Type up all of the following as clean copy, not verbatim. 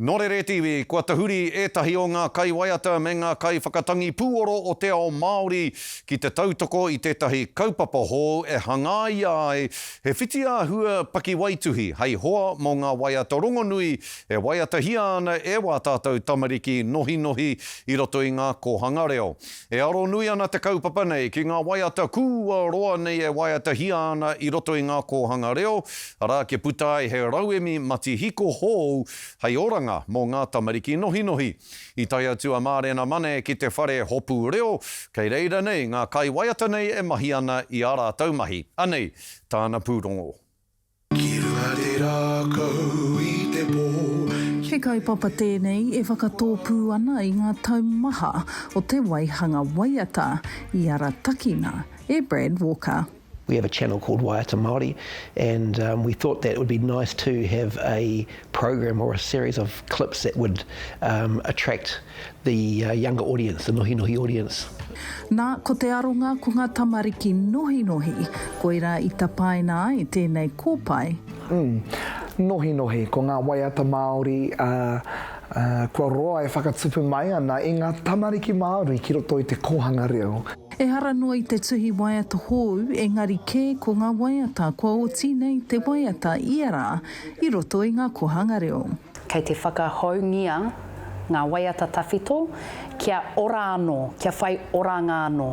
Nō reira e te iwi, kua tahuri ētahi o ngā kaiwaiata me ngā kaiwhakatangi pūoro o te ao Māori ki te tautoko i tētahi kaupapa hou e hangaia ai he whitiāhua pakiwaituhi hei hoa mō ngā waiata rongonui e waiatahia ana e wā tātou tamariki nohinohi i roto i ngā kōhanga reo. E aro nui ana te kaupapa nei ki ngā waiata kua roa nei e waiatahia ana i roto i ngā kōhanga reo, arā, kia puta ai he rauemi matihiko hou hei oranga mō ngā tamariki nohinohi. I tae atu a Mārena Mane ki te whare hopu reo, kei reira nei ngā kaiwaiata nei e mahi ana i ā rātou mahi. Anei tāna pūrongo. Ki runga te rākau i te pō. He kaupapa tēnei e whakatōpū ana i ngā tau maha o te waihanga waiata i aratakina e Brad Walker. We have a channel called Waiata Māori and we thought that it would be nice to have a program or a series of clips that would attract the younger audience, the nohinohi audience. Nā, ko te aronga ko ngā tamariki nohinohi, koirā i tapaina ai tēnei kōpae. Mm. Nohinohi, ko ngā waiata Māori, ā, ā, kua roa e whakatupu mai ana i ngā tamariki Māori ki roto i te kōhanga reo. Ehara noa i te tuhi waiata hou, engari kē ko ngā waiata kua oti nei te waiata ia rā i roto i ngā kōhanga reo. Kei te whakahoungia ngā waiata tawhito kia ora anō, kia whai oranga anō.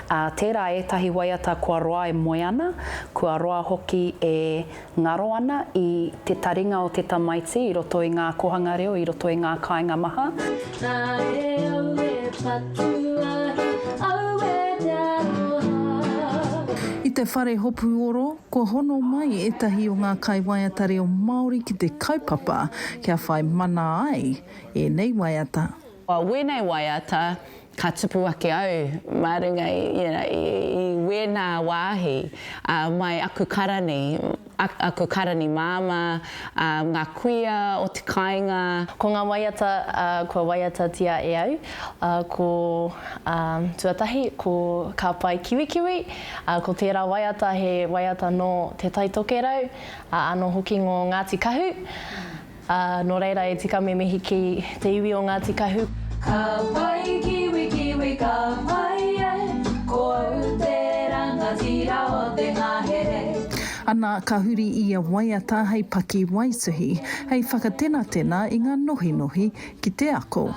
Ā, tērā ētahi waiata kua roa e moe ana, kua roa hoki e ngaro ana i te taringa o te tamaiti i roto i ngā kohanga reo, i roto i ngā kāinga maha. Nā e au e patu ahi, aue te aroha. I te whare hopu oro, Kua hono mai ētahi o ngā kaiwaiata reo Māori ki te kaupapa kia whai mana ai ēnei waiata. Wēnei waiata ka tupu ake au mā runga i, you know, i wēnā wāhi, mai aku karani, aku karani māmā, ngā kuia o te kāinga. Ko ngā waiata kua waiatatia e au, ko, tuatahi, ko Ka Pai Kiwikiwi, Ā, ko tērā waiata he waiata nō Te Tai Tokerau, ā, anō hoki ngō Ngāti Kahu. Ā, nō reira e tika me mihi ki te iwi o Ngāti Kahu. Ka pai kiwikiwi ka pai e, ko au te rangatira o te ngahere. Ana, ka huri i ia waiata hei paki waituhi, hei whakatenatena i ngā nohinohi ki te ako.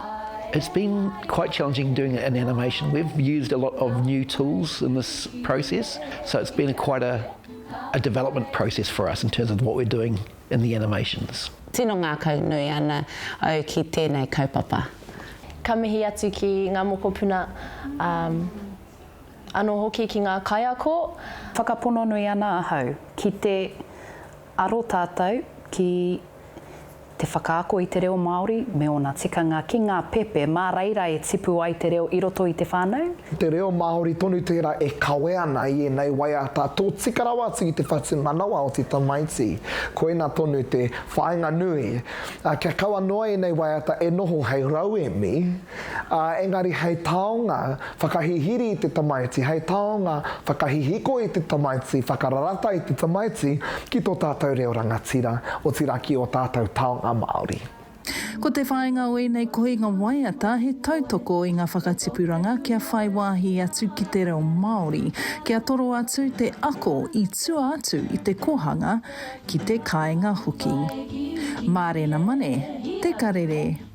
It's been quite challenging doing an animation. We've used a lot of new tools in this process, so it's been a quite a, a development process for us in terms of what we're doing in the animations. Tino ngākau nui ana au ki tēnei kaupapa. Ka mihi atu ki ngā mokopuna, anō hoki ki ngā kaiako. Whakapono nui ana ahau ki te aro tātou ki Te whakaako i te reo Māori me ōna tikanga ki ngā pepe, mā reira e tipu ai te reo i roto i te whānau. Te reo Māori tonu tērā e kawe ana i ēnei waiata tōtika rawa atu ki te whatumanawa o te tamaiti. Koina tonu te whāinga nui, kia kaua noa ēnei waiata e noho hei rauemi, ā, engari hei taonga whakahihiri i te tamaiti, hei taonga whakahihiko i te tamaiti, whakararata i te tamaiti ki tō tātou reo rangatira, otirā ki ō tātou taonga Māori. Ko te whāinga o ēnei kohinga waiata he tautoko i ngā whakatipuranga kia whai wāhi atu ki te reo Māori, kia toro atu te ako i tua atu i te kōhanga, ki te kāinga hoki. Mārena Mane, Te Karere.